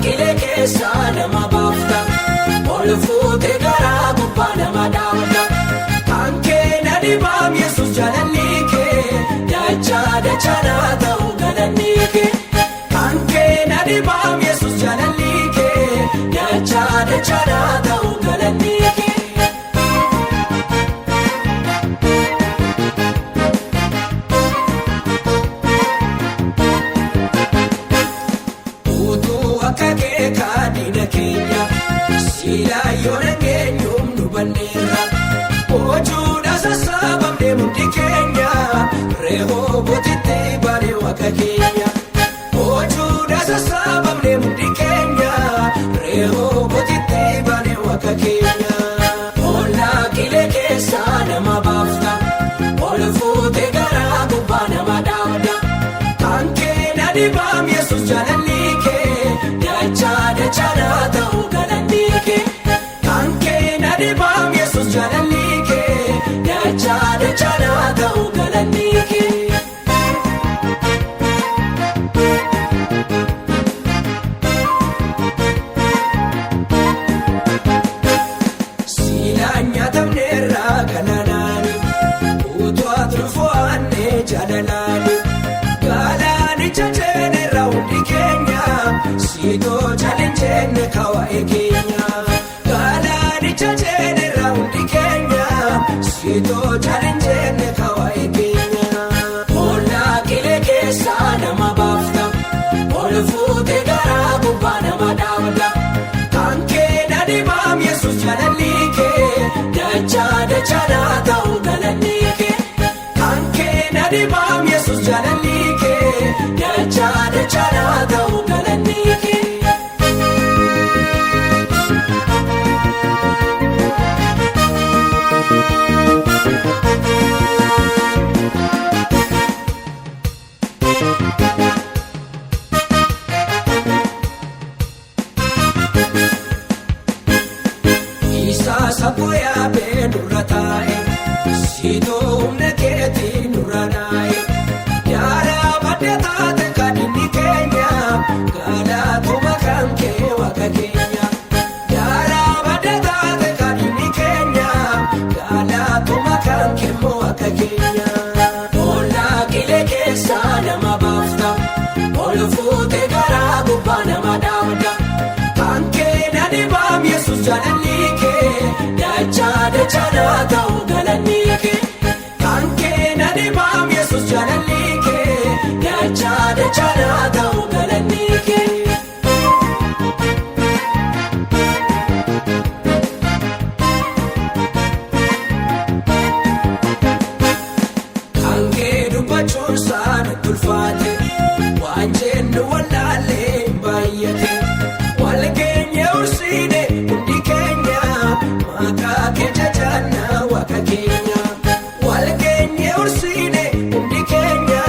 Qilee keessaa nama baafta. Ol fuutee garaa gubbaa nama dhaabda. Kan kee na dhibaam Yesuus jaalalli kee. Dachaa dachaa ta'u galanni kee. Kan kee na dhibaam Yesuus jaalalli kee. Dachaa dachaa ta'u galanni kee. Utuu akka kee kaadhina keenya silaa yoo dhageenyuun nu banneerra. Bocuudha sassaabamnee hundi keenya reehoo bootitti baanee waaqa keenya. Bocuudha sassaabamnee hundi keenya reehoo bootitti baanee waaqa keenya. Ollaa qilee keessaa nama baafta. Ol fuutee garaa gubbaa nama dhaabda. Kan kee na dhibaam Yesuus jaalalli kee. Dachaa dachaa ta'u galanni kee. Kan kee na dhibaam Yesuus jaalalli kee. Dachaa dachaa ta'u galanni kee. Siilaan nyaatamneerraa galaanaani. Utuu ati fo'annee jaalalaani. Galaanicha ceenerraa hundi keenya. Siitoo chaalenjeenne kawaa'ee keenya. Galaanicha ceenerraa hundi keenya. Siitoo chaalenjeenne kawaa'ee keenya. Ollaa qilee keessaa nama baafta. Ol fuutee garaa gubbaa nama dhaabda. Kan kee na dhibaam Yesuus jaalalli kee. Dachaa dachaa ta'u galanni kee. Kan kee na dhibaam Yesuus jaalalli kee. Dachaa dachaa ta'u galanni kee. Isaa sabboo yaabee nurra taa'e, siitoo humna keetiin nurra naa'e. Daaraa badda taate kan inni keenya, galaatuma kan kee waaqa keenya. Daaraa badda taate kan inni keenya, galaatuma kan kee waaqa keenya. Ollaa qilee keessaa nama baafta, ol fuutee garaa gubbaa nama dhaabda. Kan kee na dhibaam Yesuus jaalalli kee. Dachaa dachaa ta'u galanni kee. Kan kee na dhibaam Yesuus jaalalli kee. Dachaa dachaa ta'u galanni kee. Kan kee dubbachuun saana tulfaate. Waan jennu wallaalee hin baay'ate. Wal keenya ursiine hundi keenya. Maqaa kee jajaannaa waaqa keenya. Wal keenya ursiine hundi keenya.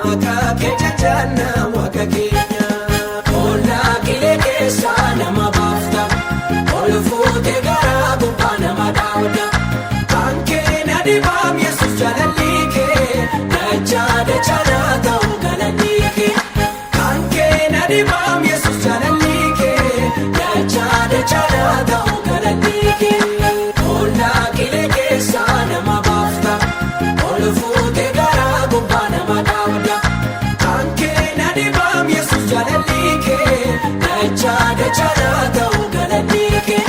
Maqaa kee jajaannaa waaqa keenya. Ollaa qilee keessaa nama baafta. Ol fuutee garaa gubbaa nama dhaabda. Kan kee na dhibaam Yesuus jaalalli kee. Dachaa dachaa ta'u galanni kee. Kan kee na dhibaam Yesuus jaalalli kee. Dachaa dachaa ta'u galanni kee. Ollaa qilee keessaa nama baafta. Ol fuutee garaa gubbaa nama dhaabda. Kan kee na dhibaam Yesuus jaalalli kee. Dachaa dachaa ta'u galanni kee.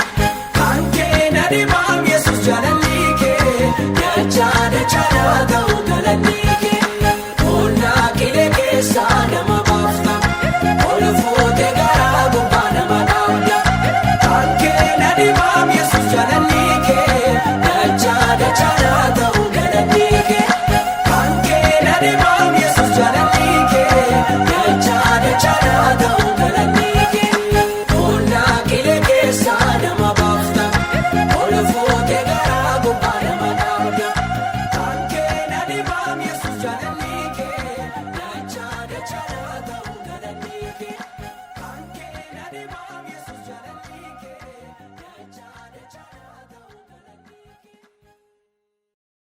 Kan kee na dhibaam Yesuus jaalalli kee. Dachaa dachaa ta'u galanni kee. Ollaa qilee keessaa nama baafta. Ol fuutee garaa gubbaa nama dhaabda. Kan kee na dhibaam Yesuus jaalalli kee. Dachaa dachaa ta'u galanni kee. Kan kee na dhibaam Yesuus jaalalli kee. Dachaa dachaa ta'u galanni kee.